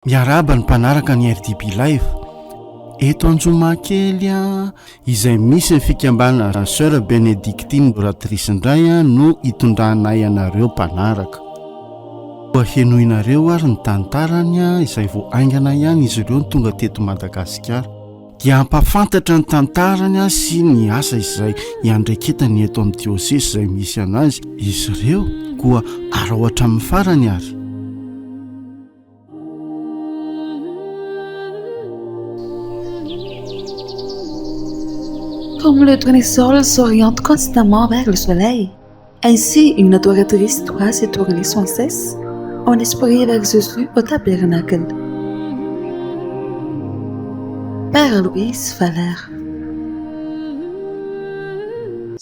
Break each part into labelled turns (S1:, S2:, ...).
S1: Miarahaba ny mpanaraka ny RDB Live. Eto Anjomakely izay misy ny fikambanana Sœur Bénédictine Oratrice indray no hitondranay anareo mpanaraka. Koa henoinareo ary ny tantarany izay vao haingana ihany izy ireo no tonga teto Madagasikara. Dia hampahafantatra ny tantarany sy ny asa izay iandraiketany eto amin'ny diosesy izay misy anazy izy ireo. Koa araho hatramin'ny farany ary.
S2: Comme le tournesol s'oriente constamment vers le soleil, ainsi une adoratrice doit se tourner sans cesse en esprit vers Jésus au tabernacle. Père Louise Valère.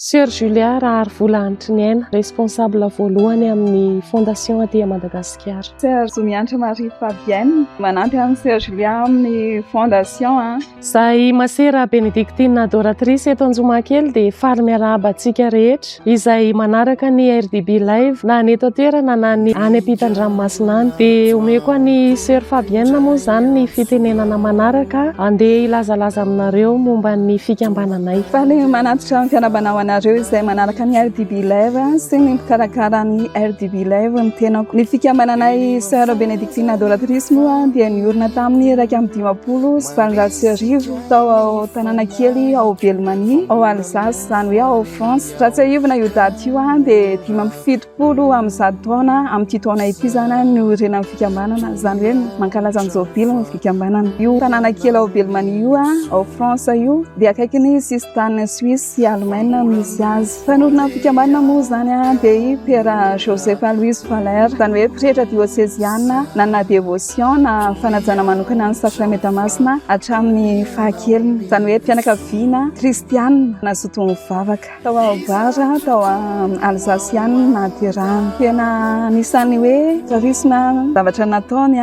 S3: Soeur Julia Raharivola Hantriniaina, responsable voalohany amin'ny Fondation aty Madagasikara.
S4: Soeur Zomiantra Marie Fabienne, manampy an'i Soeur Julia amin'ny Fondation.
S3: Izahay Masera Benedictine Adoratrice eto Anjomakely dia faly miarahaba antsika rehetra izay manaraka ny RDB Live na ny eto an-toerana na ny any ampitan-dranomasina any. Dia omeko an'i Soeur Fabienne moa izany ny fitenenana manaraka andeha hilazalaza aminareo momba ny fikambananay.
S4: Faly manatitra ny fiarahabana ho anareo izay manaraka ny RDB Live sy ny mpikarakara ny RDB Live ny tenako. Ny fikambananay Soeur Benedictine Adoratrice moa dia niorina tamin'ny 1851 tao tanàna kely ao Belmanie, ao Alsace, izany hoe ao France. Raha tsiahivina io daty io dia 175 taona amin'ity taona ity izany no niorenan'ny fikambanana, izany hoe mankalaza ny jobily ny fikambanana. Io tanàna kely ao Belmanie io, ao France io, dia akaikin'ny sisin-tanin'i Suisse sy Allemagne no misy azy. Mpanorina ny fikambanana moa izany dia i Père Joseph Alois Faller, izany hoe pretra dioseziana nanana dévotion na fanajana manokana ny Sakramenta Masina hatramin'ny fahakeliny, izany hoe fianakaviana kristiana nazoto nivavaka. Tao Bar, tao Alsace ihany no nahaterahany. Tena anisan'ny hoe charisme, zavatra nataony,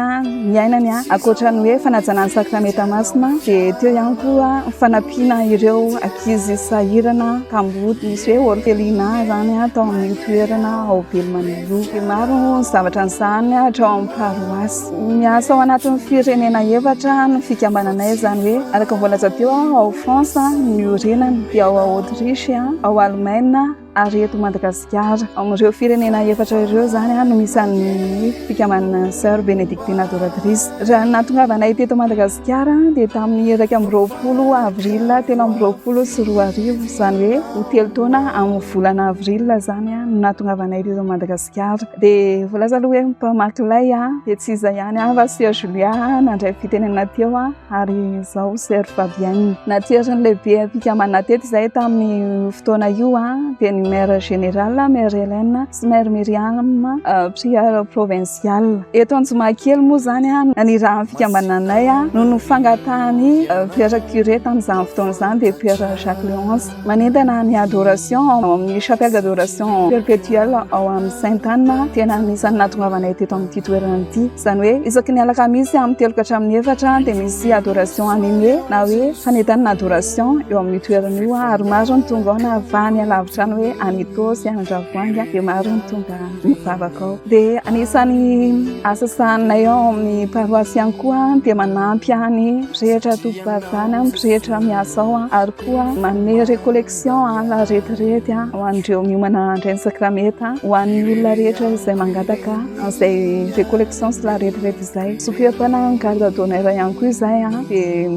S4: niainany, ankoatra ny hoe fanajana ny Sakramenta Masina dia teo ihany koa ny fanampiana ireo ankizy sahirana kamboty, misy hoe orphelinat izany tao amin'io toerana ao Belmanie io. Dia maro ny zavatra nosahaniny hatrao amin'ny paroasy. Miasa ao anatin'ny firenena efatra ny fikambananay, izany hoe araka ny voalaza teo, ao France no niorenany, dia ao Autriche, ao Allemagne ary eto Madagasikara. Amin'ireo firenena efatra ireo izany no misy an'ny fikambanana Sœur Bénédictine Adoratrice. Raha ny nahatongavanay teto Madagasikara dia tamin'ny 21 avril 2023, izany hoe ho telo taona amin'ny volana avril izany no nahatongavanay teto Madagasikara. Dia voalaza aloha hoe mpamaky lay dia tsy iza ihany aho fa Sœur Julia nandray fitenenana teo ary izaho Sœur Fabienne. Natserin'ny lehibe mpikambanana teto izahay tamin'io fotoana io dia ny Mère Générale, Mère Hélène sy Mère Myriam, Prieur Provincial. Eto Anjomakely moa izany nanirahan'ny fikambananay noho ny fangatahan'ny Père Curé tamin'izany fotoana izany dia Père Jacques Léonce. Manentana ny adoration ao amin'ny chapelle d'adoration perpétuelle ao amin'ny Sainte Anne. Tena anisan'ny nahatongavanay teto amin'ity toerana ity. Izany hoe isaky ny alakamisy amin'ny telo ka hatramin'ny efatra dia misy adoration animée na hoe fanentanana adoration eo amin'io toerana io ary maro ny tonga ao na avy any alavitra any hoe any Itaosy, any Andravoahangy dia maro ny tonga mivavaka ao. Dia anisan'ny asa sahaninay ao amin'ny paroasy ihany koa dia manampy ny pretra tompom-paritany, pretra miasa ao ary koa manome recollection la retraite ho an'ireo miomana handray ny sakramenta, ho an'ny olona rehetra izay mangataka an'izay recollection sy la retraite izay. Zokiam-panahy ny garde d'honneur ihany koa izay dia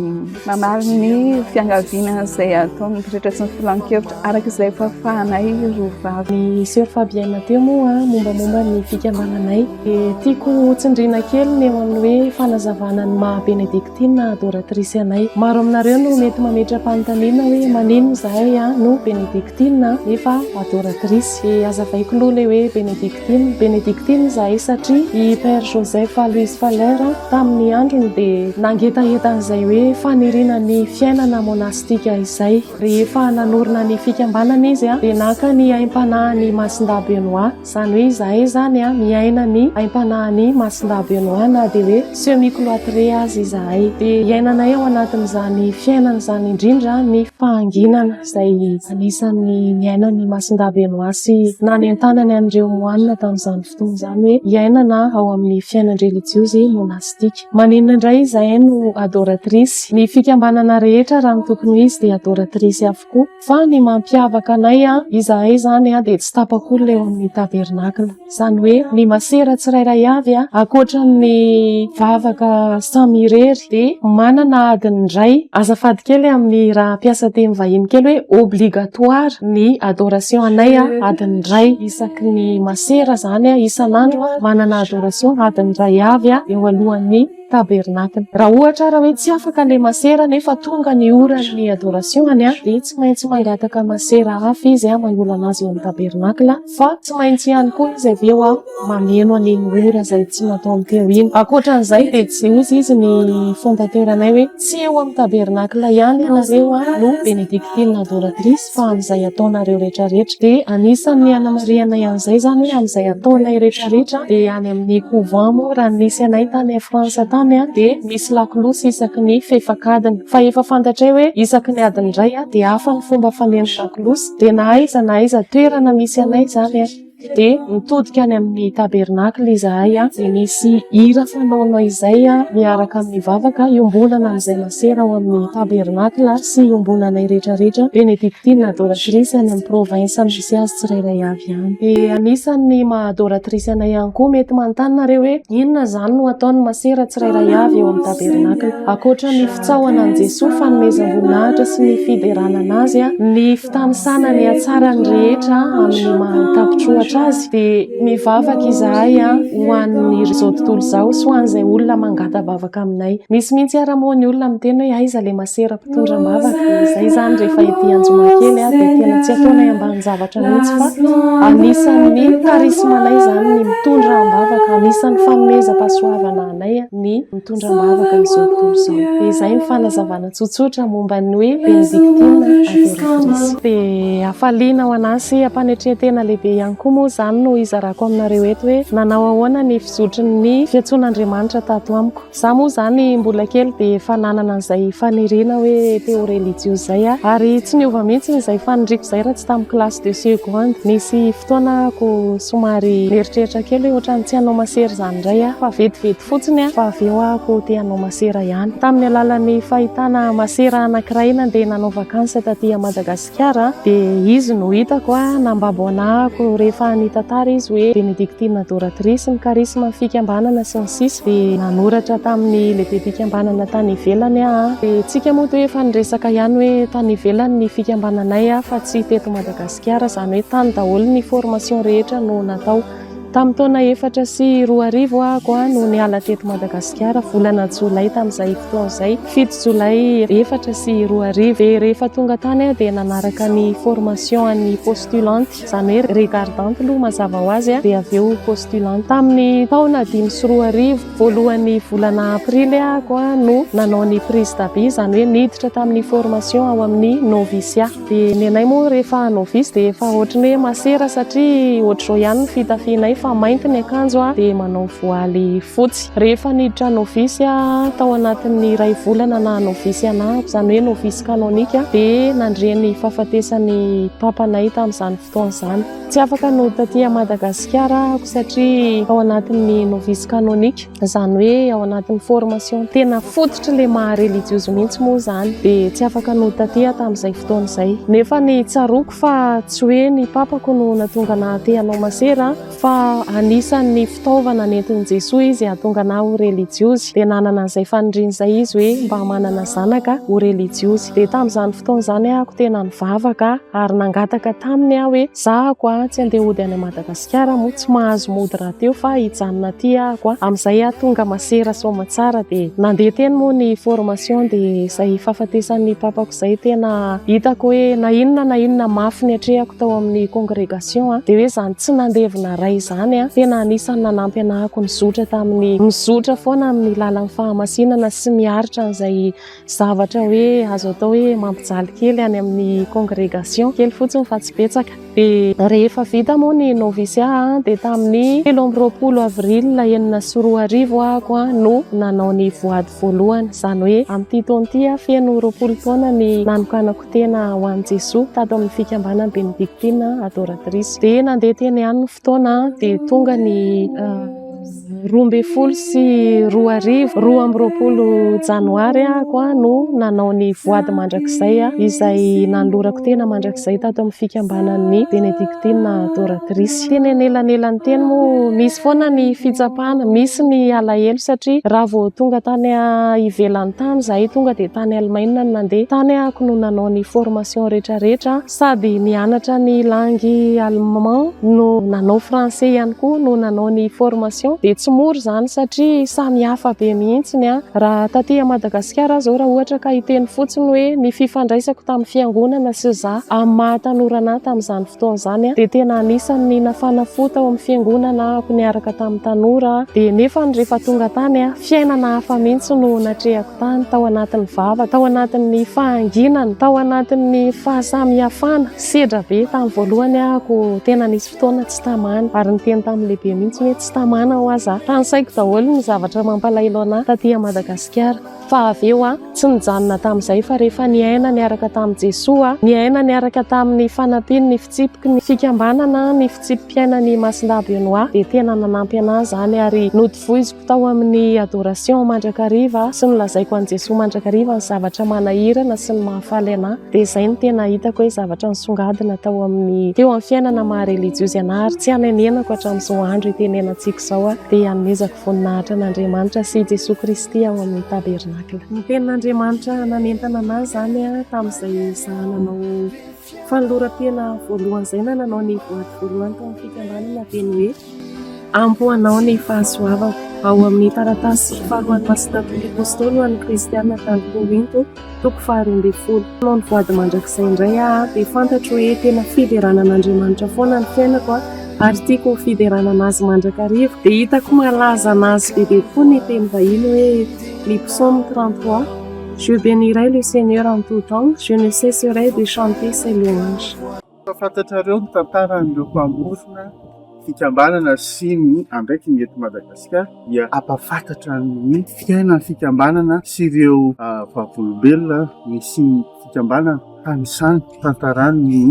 S4: mamaly ny fiangaviana izay ataon'ny pretra sy ny filan-kevitra araka izay fahafahanay roa vavy.
S3: Ny Soeur Fabienne teo moa mombamomba ny fikambananay dia tiako hotsindriana kely ny eo amin'ny hoe fanazavana ny maha Benedictine Tiana adoratrice anay. Maro aminareo no mety mametra-panontaniana hoe maninona izahay no Benedictine nefa adoratrice. Dia hazavaiko aloha ilay hoe Benedictine. Benedictine izahay satria i Père Joseph Alois Faller tamin'ny androny dia nangetaheta an'izay hoe faniriana ny fiainana monastika izay. Rehefa nanorina ny fikambanana izy dia naka. Maka ny aim-panahin'i Masindahy Benoît, izany hoe izahay izany miaina ny aim-panahin'i Masindahy Benoît na dia hoe semi-cloîtré aza izahay. Dia iainanay ao anatin'izany fiainana izany indrindra ny fahanginana izay anisan'ny niainan'i Masindahy Benoît sy nanentanany an'ireo moanina tamin'izany fotoana izany hoe iainana ao amin'ny fiainan-drelijiozy monastika. Maninona indray izahay no adoratrice? Ny fikambanana rehetra raha ny tokony ho izy dia adoratrice avokoa. Fa ny mampiavaka anay, izahay izany dia tsy tapak'olona eo amin'ny tabernakla. Izany hoe ny masera tsirairay avy, ankoatra ny vavaka samy irery dia manana adiny iray, azafady kely amin'ny raha hampiasa teny vahiny kely hoe obligatoire ny adoration anay adiny iray isaky ny masera izany isan'andro manana adoration adiny iray avy eo alohan'ny tabernakla. Raha ohatra ara hoe tsy afaka le masera nefa tonga ny oran'ny adoration any dia tsy maintsy mangataka masera hafa izy manolana azy eo amin'ny tabernakla fa tsy maintsy ihany koa izy avy eo mameno an'iny ora izay tsy nataony teo iny. Ankoatran'izay dia tsy hozy izy ny fondateur anay hoe tsy eo amin'ny tabernakla ihany ianareo no benedictine adoratrice fa amin'izay ataonareo rehetrarehetra. Dia anisan'ny hanamarihanay an'izay izany hoe amin'izay ataonay rehetrarehetra dia any amin'ny couvent moa raha ny nisy anay tany France tany dia misy lakolosy isaky ny fefak'adiny. Fa efa fantatray hoe isaky ny adiny iray dia hafa ny fomba faneno lakolosy dia na aiza na aiza toerana misy anay izany Dia mitodika any amin'ny tabernakla izahay, dia misy hira fanaonay izay miaraka amin'ny vavaka iombonana amin'izay masera ao amin'ny tabernakla sy iombonanay rehetrarehetra Benedictine Adoratrice any amin'ny province misy azy tsirairay avy any. Dia anisan'ny maha adoratrice anay ihany koa, mety manontany nareo hoe inona izany no ataon'ny masera tsirairay avy eo amin'ny tabernakla? Ankoatra ny fitsaohana an'i Jesoa, fanomezam-boninahitra sy ny fiderana an'Azy, ny fitanisana ny hatsarany rehetra amin'ny maha tapitr'ohatra azy, dia mivavaka izahay ho an'izao tontolo izao sy ho an'izay olona mangata-bavaka aminay. Misy mihitsy ara moa ny olona miteny hoe aiza ilay masera mpitondra am-bavaka? Dia izay izany rehefa ety Anjomakely dia tena tsy ataonay ambanin-javatra mihitsy fa anisan'ny charisme-nay izany ny mitondra am-bavaka, anisan'ny fanomezam-pahasoavana anay ny mitondra am-bavaka izao tontolo izao. Dia izay ny fanazavana tsotsotra momba ny hoe Benedictine Adoratrice. Dia hafaliana ho anà sy ampanetren-tena lehibe ihany koa moa izany no hizarako aminareo eto hoe nanao ahoana ny fizotry ny fiantsoan'Andriamanitra tato amiko. Izaho moa izany mbola kely dia efa nanana an'izay faniriana hoe te ho relijiozy izay aho ary tsy niova mihitsy izay faniriako izay raha tsy tamin'ny classe de seconde. Nisy fotoana ahako somary nieritreritra kely hoe ohatran'ny tsy hanao masera izany indray aho fa vetivety fotsiny aho fa avy eo ahako te hanao masera ihany. Tamin'ny alalan'ny fahitana masera anankiray nandeha nanao vacances taty Madagasikara dia izy no hitako nambabo anahako rehefa nitantara izy hoe Benedictine Adoratrice ny charisme ny fikambanana sy ny sisa dia nanoratra tamin'ny lehibem-pikambanana tany ivelany aho. Dia tsika moa toa efa niresaka ihany hoe tany ivelany ny fikambananay fa tsy teto Madagasikara, izany hoe tany daholo ny formation rehetra no natao. Tamin'ny taona 2004 aho no niala teto Madagasikara, volana jolay tamin'izay fotoana izay, 7 jolay 2004. Dia rehefa tonga tany aho dia nanaraka ny formation an'ny postulante, izany hoe regardante aloha mazava ho azy, dia avy eo postulante. Tamin'ny taona 2005, voalohan'ny volana aprily aho no nanao ny prise d'habit, izany hoe niditra tamin'ny formation ao amin'ny noviciat. Dia ny anay moa rehefa novice dia efa ohatry ny hoe masera satria ohatr'izao ihany ny fitafianay fa mainty ny akanjo dia manao voaly fotsy. Rehefa niditra novice aho tao anatin'ny iray volana naha novice anah, izany hoe novice canonique, dia nandre ny fahafatesan'ny papanay tamin'izany fotoana izany. Tsy afaka nody taty Madagasikara aho satria tao anatin'ny novice canonique. Izany hoe ao anatin'ny formation tena fototry ilay maha relijiozy mihitsy moa izany dia tsy afaka nody taty aho tamin'izay fotoana izay. Nefa ny tsaroako fa tsy hoe ny papako no nahatonga anah te hanao masera fa anisan'ny fitaovana nentin'i Jesoa izy hahatonga anah ho relijiozy. Dia nanana an'izay faniriana izay izy hoe mba manana zanaka ho relijiozy. Dia tamin'izany fotoana izany ahako tena nivavaka ary nangataka taminy aho hoe zahako tsy handeha hody any Madagasikara. Gasikara moa tsy mahazo mody rahateo fa hijanona aty ahako a! Amin'izay aho tonga masera soamatsara dia nandeha teny moa ny formation dia izay fahafatesan'ny papako izay tena hitako hoe na inona na inona mafy niatrehako tao amin'ny congregation a! Dia hoe izany tsy nandevina ray izany. izany tena anisan'ny nanampy anahako nizotra tamin'ny mizotra foana amin'ny lalan'ny fahamasinana sy miaritra an'izay zavatra hoe azo atao hoe mampijaly kely any amin'ny congrégation kely fotsiny fa tsy betsaka. Dia rehefa vita moa ny noviciat dia tamin'ny 23 avril 2006 ahako no nanao ny voady voalohany, izany hoe amin'ity taona ity aho feno 20 taona ny nanokanako tena ho an'i Jesoa tato amin'ny fikambanan'ny Benedictine Adoratrice. Dia nandeha teny ihany ny fotoana dia tonga ny 2012, 22 janoary ahako no nanao ny voady mandrakizay izay nanolorako tena mandrakizay tato amin'ny fikambanan'ny Benedictine Adoratrice. Teny anelanelan'ny teny moa misy foana ny fitsapana, misy ny alahelo satria raha vao tonga tany ivelany tany izahay, tonga dia tany Allemagne no nandeha, tany ahako no nanao ny formation rehetrarehetra sady nianatra ny langue allemand no nanao français ihany koa no nanao ny formation dia tsy mora izany satria samy hafa be mihitsy ny raha taty Madagasikara aho izao raha ohatra ka hiteny fotsiny hoe ny fifandraisako tamin'ny fiangonana sy za amin'ny maha tanora anah tamin'izany fotoana izany dia tena anisan'ny nafana fo tao amin'ny fiangonana ahako niaraka tamin'ny tanora dia nefa rehefa tonga tany fiainana hafa mihitsy no natrehako tany, tao anatin'ny vavaka, tao anatin'ny fahanginana, tao anatin'ny fahasamihafana, sedra be tamin'ny voalohany ahako tena nisy fotoana tsy tamana ary niteny tamin'ny lehibe mihitsy hoe tsy tamana hoa za, tanisaiko daholo ny zavatra mampalahelo anah taty a Madagasikara fa avy eo aho tsy nijanona tamin'izay fa rehefa niaina niaraka tamin'i Jesoa, niaina niaraka tamin'ny fanampiany ny fitsipiky ny fikambanana, ny fitsipi-piainan'i Masindahy Benoît dia tena nanampy anah izany ary Voiziko tao amin'ny adoration mandrakariva sy nolazaiko an'i Jesoa mandrakariva ny zavatra manahirana sy ny mahafaly anah. Dia izay no tena hitako hoe zavatra nisongadina tao amin'ny teo amin'ny fiainana maha relijiozy anah ary tsy hanenenako hatramin'izao andro itenenantsika izao aho dia hanomezako voninahitra an'Andriamanitra sy i Jesoa Kristy ao amin'ny tabernakla. Ny tenin'Andriamanitra nanentana anah izany tamin'izay izaho nanao fanoloran-tena voalohany izay na nanao ny voady voalohany tao amin'ny fikambanana dia ny hoe Ampy ho anao ny fahasoavako. Ao amin'ny taratasy faharoan'i Masina Paoly Apostoly ho an'ny Kristiana tany Korinto, toko faharoambinifolo. Hanao ny voady mandrakizay indray aho, dia fantatro hoe tena fiderana an'Andriamanitra foana ny fiainako ary tiako ho fiderana an'Azy mandrakariva. Dia hitako mahalaza an'Azy bebe koa ny teny vahiny hoe ny Psaume 33, Je bénirai le Seigneur en tout temps, je ne cesserai de chanter ses louanges.
S1: Efa fantatrareo ny tantaran'ireo mpamorona fikambanana sy ny andraikiny eto Madagasikara dia hampahafantatra ny fiainan'ny fikambanana sy ireo vavolombelona nisian'ny fikambanana tamin'izany tantarany ny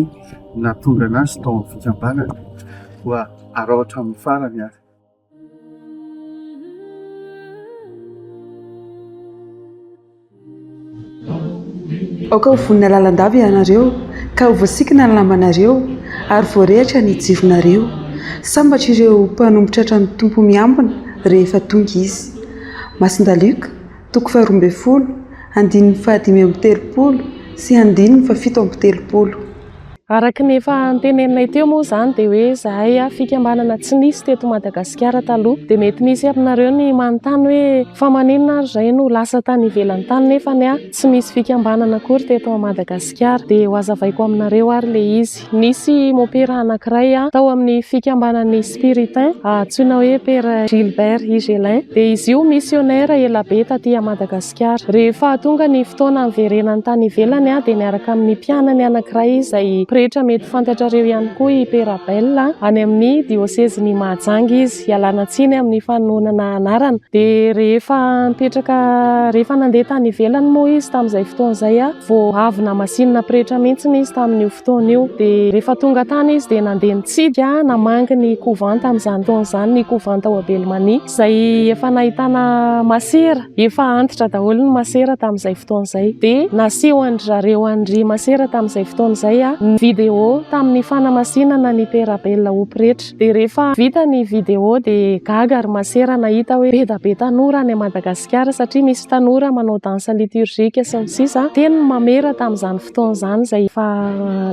S1: nahatonga anazy tao amin'ny fikambanana. Koa araho hatramin'ny farany ary.
S2: Aoka ho vonona lalandava ianareo, ka ho voasikina ny lambanareo, ary voarehitra ny jironareo. Sambatra ireo mpanompo tratran'ny Tompo miambina rehefa tonga Izy. Masindahy Lioka, toko faharoambinifolo, andininy fahadimy amby telopolo sy andininy fahafito amby telopolo.
S3: Araka ny efa noteneninay teo moa izany dia hoe izahay fikambanana tsy nisy teto Madagasikara taloha. Dia mety misy aminareo ny manontany hoe fa maninona ary izay no lasa tany ivelany tany nefa tsy misy fikambanana akory teto Madagasikara. Dia ho hazavaiko aminareo ary ilay izy. Nisy mopera anankiray tao amin'ny fikambanan'ny Spiritain antsoina hoe Père Gilbert Higelin. Dia izy io misionera elabe taty Madagasikara. Madagasikara. Rehefa tonga ny fotoana niverenany tany ivelany dia niaraka amin'ny mpianany anankiray izay pretra mety fantatrareo ihany koa i Père Abel any amin'ny diosezin'i Mahajanga izy. Ialana tsiny amin'ny fanononana anarana. Dia rehefa nipetraka, rehefa nandeha tany ivelany moa izy tamin'izay fotoana izay vao avy namasinina pretra mihitsy izy tamin'io fotoana io. Dia rehefa tonga tany izy dia nandeha nitsidika namangy ny couvent tamin'izany fotoana izany, ny couvent tao Abelemania izay efa nahitana masera. Efa antitra daholo ny masera tamin'izay fotoana izay. Dia naseho an-dry zareo an-dry masera tamin'izay fotoana izay ny vidéo tamin'ny fanamasinana an'i Père Abel ho pretra. Dia rehefa vita ny vidéo dia gaga ry masera nahita hoe be da be tanora any Madagasikara satria misy tanora manao danse liturgique sy ny sisa. Teny ny mamera tamin'izany fotoana izany izay efa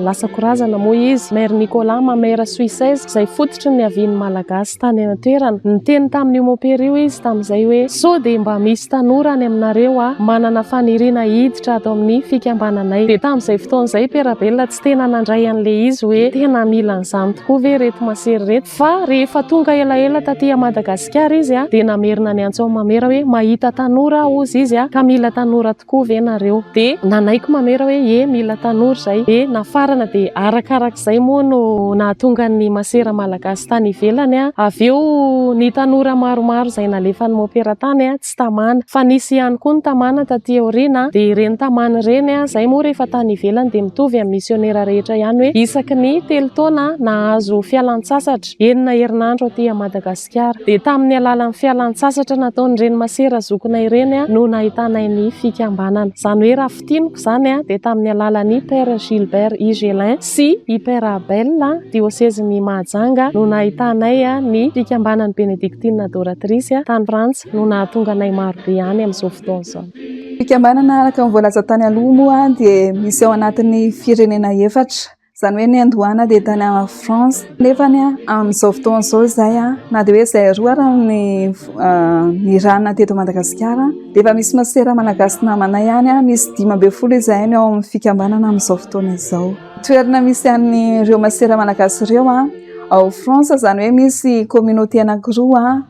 S3: lasa korazana moa izy, Mère Nicolas, mamera suissesse izay fototry ny niavian'ny Malagasy tany an-toerana. Niteny tamin'io mopera io izy tamin'izay hoe, Sao dia mba misy tanora any aminareo manana faniriana hiditra ato amin'ny fikambananay. Dia tamin'izay fotoana izay Père Abel tsy tena nandeha. nandray an'ilay izy hoe tena mila an'izany tokoa ve ireto masera ireto. Fa rehefa tonga elaela taty à Madagasikara izy dia namerina niantso an'i Mamera hoe mahita tanora aho hozy izy ka mila tanora tokoa ve nareo? Dia nanaiky Mamera hoe ie mila tanora izay. Dia nafarana dia arakarak'izay moa no nahatonga ny masera malagasy tany ivelany. Avy eo ny tanora maromaro izay nalefan'i Mopera tany tsy tamana. Fa nisy ihany koa ny tamana taty aoriana dia ireny tamana ireny izay moa rehefa tany ivelany dia mitovy amin'ny misionera rehetra ihany hoe isaky ny telo taona nahazo fialan-tsasatra enina herinandro aty Madagasikara. Dia tamin'ny alalan'ny fialan-tsasatra nataon'ireny masera zokinay ireny no nahitanay ny fikambanana. Izany hoe raha fintiniko izany dia tamin'ny alalan'i Père Gilbert Higelin sy i Père Abel, diosezin'i Mahajanga, no nahitanay ny fikambanan'ny Benedictine Adoratrice tany Frantsa no nahatonga anay marobe any amin'izao fotoana izao.
S4: Fikambanana araka ny voalaza tany aloha moa dia misy ao anatin'ny firenena efatra, izany hoe ny andohana dia tany France, nefa amin'izao fotoana izao izay na dia hoe izay roa ary ny nirana teto Madagasikara dia efa misy masera malagasy namanay any, misy 15 izahay no ao amin'ny fikambanana amin'izao fotoana izao. Toerana misy an'ireo masera malagasy ireo ao France, izany hoe misy communauté anankiroa,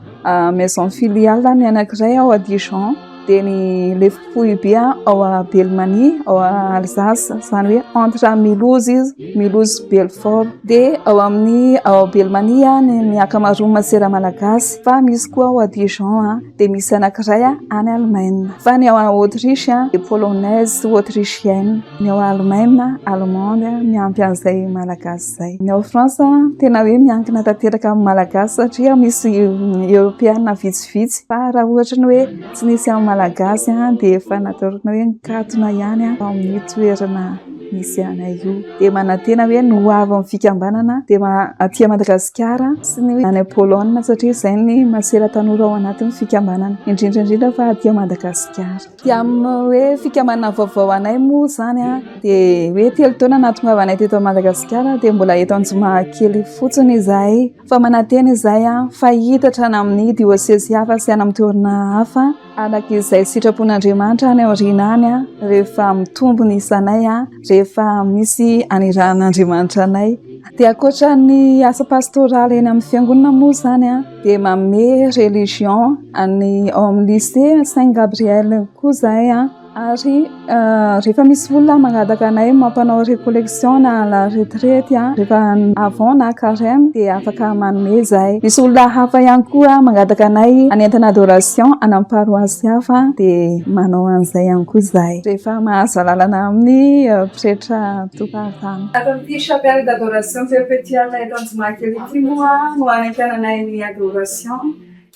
S4: maison filiale ny anankiray ao Dijon, dia ny le foibe ao Belmanie ao Alsace, izany hoe entre Mulhouse izy, Mulhouse Belfort. Dia ao amin'ny ao Belmanie ny ny ankamaroan'ny masera malagasy, fa misy koa ao Dijon, dia misy anankiray any Allemagne. Fa ny ao Autriche dia polonaise sy autrichienne, ny ao Allemagne allemande miampy an'izay malagasy izay. Ny ao France tena hoe miankina tanteraka amin'ny malagasy satria misy eoropeana vitsivitsy, fa raha ohatra ny hoe tsy nisy amin'ny malagasy dia efa nataorana hoe nikatona ihany ao amin'ny toerana misy anay io. Dia manantena hoe ny ho avy amin'ny fikambanana dia aty Madagasikara sy ny any Pologne satria izay ny masera tanora ao anatin'ny fikambanana, indrindra indrindra fa aty Madagasikara. Dia amin'ny hoe fikambanana vaovao anay moa izany dia hoe 3 taona nahatongavanay teto Madagasikara dia mbola eto Anjomakely fotsiny izahay, fa manantena izahay fa hihitatra any amin'ny diosezy hafa sy any amin'ny toerana hafa araka izay sitrapon'Andriamanitra any aoriana any, rehefa mitombo ny isanay, rehefa misy anirahan'Andriamanitra anay. Dia ankoatra ny asa pastoraly eny amin'ny fiangonana moa izany dia manome religion any ao amin'ny lycée Saint Gabriel koa izahay, ary rehefa misy olona mangataka anay mampanao récollection na la retraite rehefa avant na carême dia afaka manome izahay. Misy olona hafa ihany koa mangataka anay hanentana adoration any amin'ny paroasy hafa dia manao an'izay ihany koa izahay rehefa mahazo alalana amin'ny pretra tompon-tany. Ato amin'ity chapelle d'adoration perpétuelle eto Anjomakely ity moa no hanentananay ny adoration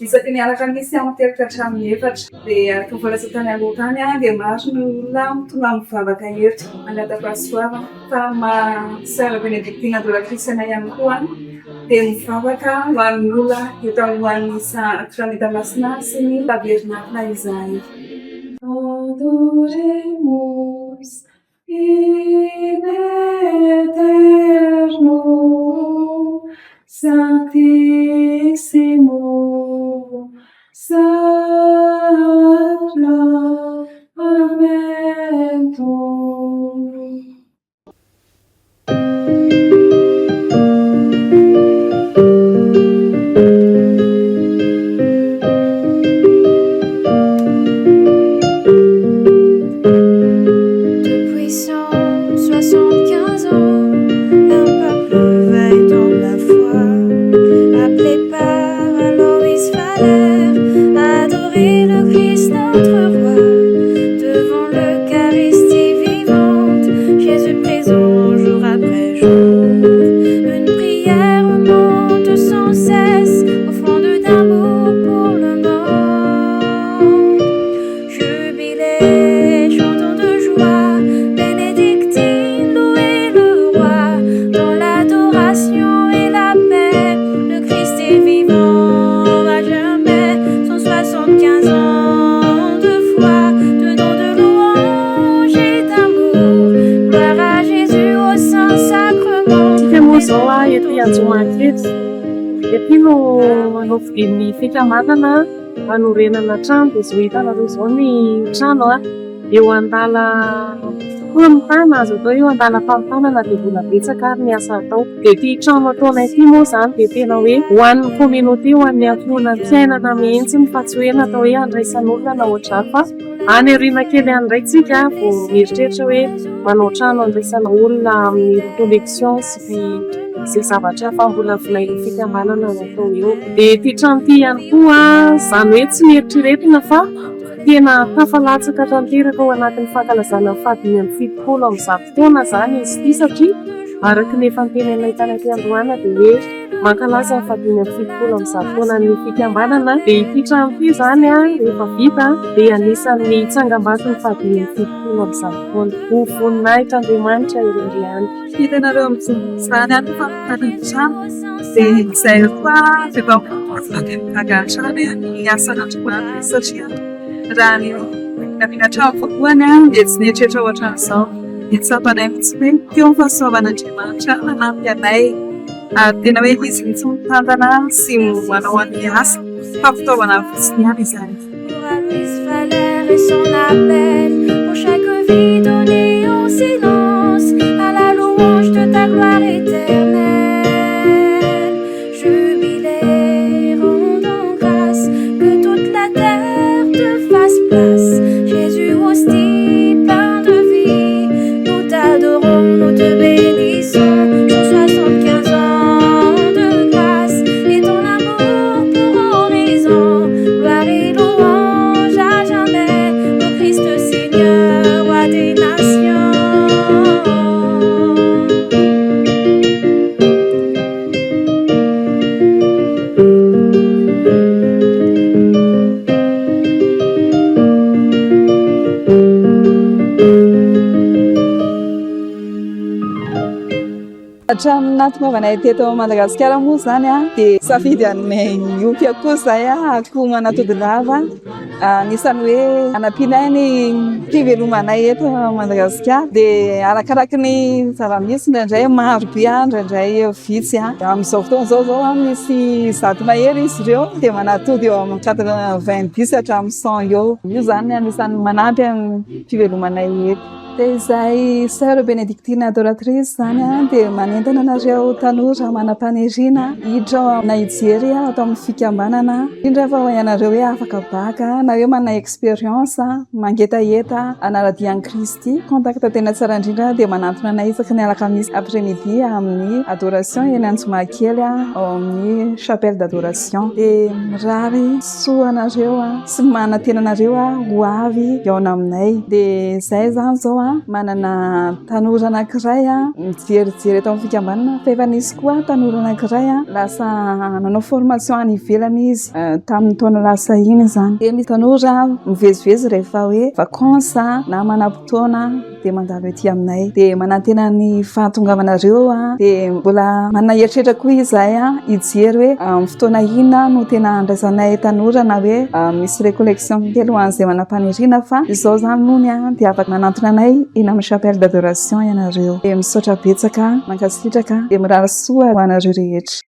S4: isaky ny alakamisy amin'ny 3 ka hatramin'ny 4. Dia araka ny voalaza tany aloha tany dia maro ny olona tonga mivavaka eto mangataka-pahasoavana, fa maha Sœur Bénédictine Adoratrice anay ihany koa dia mivavaka ho an'ny olona eto alohan'ny Sakramenta Masina sy ny Tabernakla izahay. Adoremus in aeterno sanctissimo sacramento.
S5: Depuis 175 ans, un peuple veille dans la foi, appelé par Alois Valère, adorer le Christ notre roi. Devant l'Eucharistie vivante, Jésus présent jour après jour. Une prière monte sans cesse, offrande d'amour pour le monde. Jubilé, chantons de joie, bénédictine, louez le roi. Dans l'adoration et la paix, le Christ est vivant à jamais. 175 ans de foi, de dons de louange et d'amour. Gloire à Jésus au Saint-Sacrement.
S3: Tsika moa izao ety Anjomakely. Ety no novidian'ny fikambanana hanorenana trano, dia izao hitanareo izao ny trano eo Andala. koa mitana, azo atao hoe eo an-dalam-pamitana na dia mbola betsaka ary ny asa atao. Dia ity trano ataonay ity moa izany dia tena hoe ho an'ny communauté, ho an'ny ankohonam-piainana mihitsy fa tsy hoe natao hoe handraisan'olona na ohatr'izany fa any aoriana kely any indray tsika vao mieritreritra hoe manao trano handraisana olona amin'ny recollection sy izay zavatra hafa mbola volain'ny fikambanana no atao eo. Dia ity trano ity ihany koa izany hoe tsy noeritreretina fa tena tafalatsaka tanteraka ao anatin'ny fankalazana ny fahadimy amby fitopolo amby zato taona izany izy ity satria araka ny efa noteneninay tany am-piandohana dia hoe mankalaza ny fahadimy amby fitopolo amby zato taonan'ny fikambanana. Dia ity trano ity izany rehefa vita dia anisan'ny tsangambaton'ny fahadimy amby fitopolo amby zato taona. Ho voninahitr'Andriamanitra irery ihany.
S4: Hitanareo amin'izany any fa mitana ny trano dia izay koa rehefa mahagaga hatrany ny asan'Andriamanitra satria raha ny vinavina hatramin'ny voalohany dia tsy nieritreritra ohatran'izao. Dia tsapanay mihitsy hoe teo ny fahasoavan'Andriamanitra nanampy anay ary tena hoe izy mihitsy mitantana sy manao an'ny asa fa fitaovana fotsiny ihany izany.
S5: Pour Aloïs Valère et son appel, pour chaque vie donnée en silence, à la louange de ta gloire éternelle. Jubilé, rendons grâce, que toute la terre te fasse place. Jésus, hostie, pain de vie, nous t'adorons, nous te bénissons. 175 ans de grâce et ton amour pour horizon. Gloire et louange à jamais au Christ Seigneur, roi des nations.
S4: Hatramin'ny nahatongavanay teto Madagasikara moa izany dia safidy anay miompy akoho izahay, akoho manatody lava. Anisan'ny hoe anampianay ny fivelomanay eto Madagasikara. Dia arakaraky ny zava-misy indraindray maro be, indraindray vitsy. Amin'izao fotoana izao izao misy 100 mahery izy ireo dia manatody eo amin'ny 90 hatramin'ny 100 eo. Io izany anisan'ny manampy amin'ny fivelomanay eto. Dia izay Sœur Bénédictine Adoratrice izany dia manentana anareo tanora manam-paniriana hiditra na hijery ato amin'ny fikambanana, indrindra fa ianareo hoe afaka bac na hoe manana expérience mangetaheta hanara-dia an'i Kristy. Contact tena tsara indrindra dia manantona anay isaky ny alakamisy après midi amin'ny adoration eny Anjomakely ao amin'ny chapelle d'adoration. Dia mirary soa anareo sy manantena anareo ho avy hihaona aminay. Dia izay izany izao manana tanora anankiray mijerijery eto amin'ny fikambanana fa efa nisy koa tanora anankiray lasa nanao formation any ivelany izy tamin'ny taona lasa iny izany. Dia misy tanora mivezivezy rehefa hoe vacances na manam-potoana dia mandalo ety aminay. Dia manantena ny fahatongavanareo, dia mbola manana eritreritra koa izahay hijery hoe amin'ny fotoana inona no tena andraisanay tanora na hoe misy recollection kely ho an'izay manam-paniriana fa izao izany nony dia afaka manantona anay eny amin'ny chapelle d'adoration ianareo. Dia misaotra betsaka, mankasitraka, dia mirary soa ho anareo rehetra.